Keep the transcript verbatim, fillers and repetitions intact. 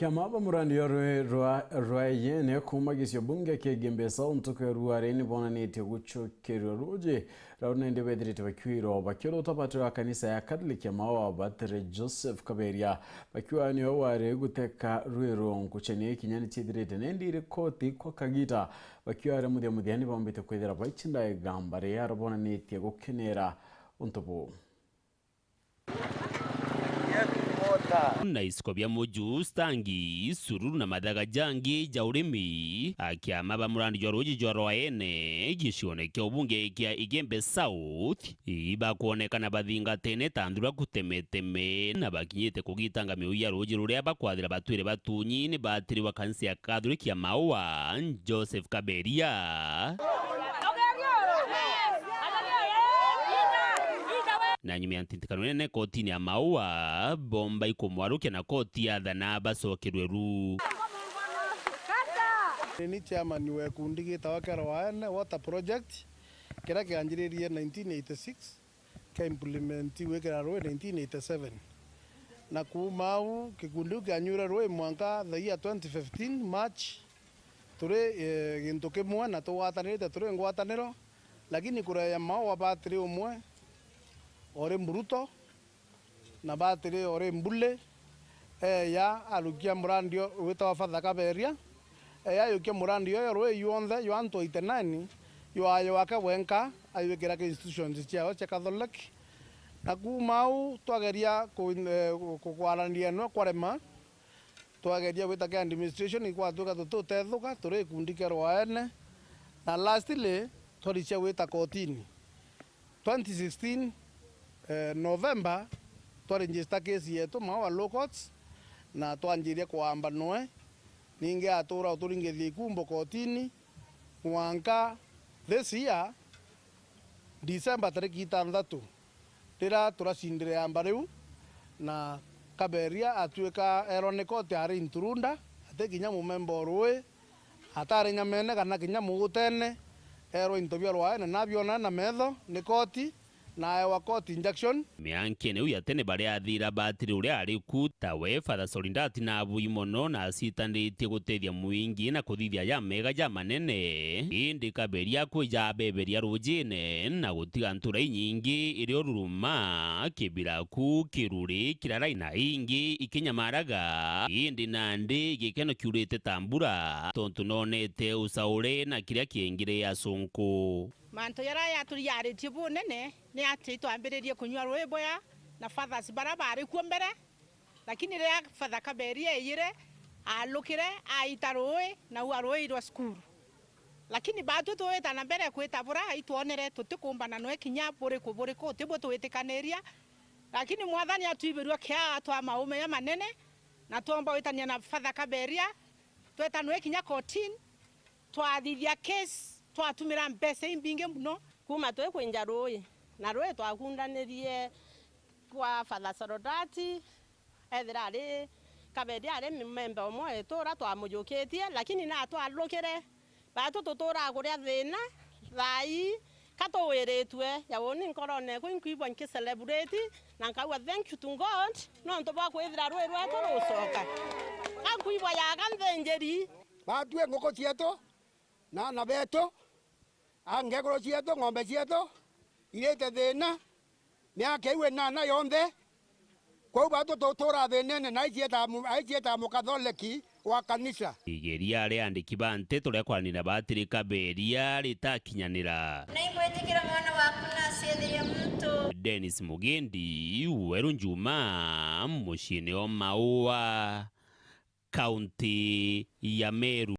Kiama ba murandi o rwi rwa, rwa Eyene kuuma gicio bunge kia Igembe South ntuku ya ruari ni bonanitie gucukirua ruuji rau nindi bethirite bakiwirwa bakiorota batiri wa kanisa ya Catholic ya Maua Batiri Joseph Kaberia bakiuga nio wari guteka rwi ruu nkuchania ikinya ni ciithirite nindi iri koti kwa kagita bakiuga aria muthia muthia ni bombite kwithira baicinda igamba riria bonanitie gukenera untu buu. Na isiko bia muju, stangi, sururu na mathaga jangi ja urimi, akiama ba murandi jwa ruuji jwa Rwaene, gicione kia ubunge kia Igembe South, ibakwonekana bathingatene ta nthuraku temeteme, na bakinyite kugitanga miu ya ruuji ruria bakwathira batwire batunyi ni batiri wa kanisa ya Catholic ya Maua, Joseph Kaberia. Na nyuma ya ntintikano nene kotini ya Maua, bomba ikumwarukia na koti yathana bacokerwe ru. Ni chairman wa gikundi gitawa kia Rwaene Water Project, kiria kianjiririe nineteen eighty-six, kia implement gwikira rui nineteen eighty-seven. Na kuuma au, gikundi kiu kianyuire rui mwanka the year twenty fifteen March, turi, eh, gintu kimwe na tugwatanirite turi ngwataniro, lakini kureya Maua batiri umwe ori mburuto na batiri ori mbuli, eya arukia murandi witawa Father Kaberia, eya ayukia murandi uyo rui yuonthe jwa antu eighty-nine jwayo wake wenka, ayuikira ki institutions ciao cia Catholic. Na kuuma au twageria ku-, eh, ku-, kwaraniria nwe kwarema, twageria gwita ki administration, ikwatwika tutiutethuka, turi gikundi kia Rwaene, na lastly, twaricia gwita kotini. Twenty sixteen, eh, November, twaregister case yetu Maua Law Courts, na twanjiria kwamba nwe, ningi atura uturingithia ikumbo kotini, mwanka this year, December tariki itantatu, riria turacindire yamba riu, na Kaberia atwika erwa ni koti ari intrunda, ati kinya mumemba o rui, atari nyamene kana kinya mugutene, erwa into bia Rwaene na abiona na metho ni koti, na aewa court injunction. Miankene iu ya tene baria athira batiri uria ari ku, tawe Father Solindati na abui mono na acitanitie gutethia mwingi na kuthithia jamega jamanene. Indi Kaberia akwija abeberia rujine na gutiga ntura inyingi iri ururuma, kibira ku, kiruri, kirarai na ingi ikinyamaraga. Indi nandi gikeno kiurite ta mbura, tontu nonete ucaure na kiria kiengire acunku. Mantu jaria yaturiaritie bunene ni ati itwambiririe kunyua rui buya na fathers baria bari kuo mbere, lakini riria Father Kaberia eeyire, aalukire, aita rui, na ua rui rwa cukuru. Lakini baatwi twita na mbere kwita bura, itwonere tutikumbana nwe kinya buriku buriku, tibwo twitikaniria. Lakini Mwathani atwibirua kiaa twa maume jamanene, na twomba gwitania na Father Kaberia, tweta nwe kinya kotini, twathithia case, twatumira mbeca imbingi mono. Kuuma twi kwinja rui, na rui twakundanirie kwa Father Sorodati, ethira ari Kaberia ari memba umwe wetu uria twamujukitie, lakini natwalukire. Baatwi tuturaa kuria thina, thaa ii ka tuwiritue, ya uni nkorone ku inkwigua nkicelebrate, na nkauga, "Thank you to God, nontu bwa kwithira rui rwetu rucoka." Ka nkwigua yaga nthinjiri. Baatwi nguku cietu, na aana betu, a ngekuru cietu, ng'ombe cietu, irite thina, miaka iu inana yonthe. Kwou baatwi tuturaa thinene, na aicieta mu-, aicieta mukatholeki wa kanisa. Igeria ria andiki ba nteto ria kwaranira batiri Kaberia ritakinyanira. Na ingwitikira mwana waku na aciethiria muntu. Dennis Mugendi, Weru Njuma, muciini o Maua, kaunti ya Meru.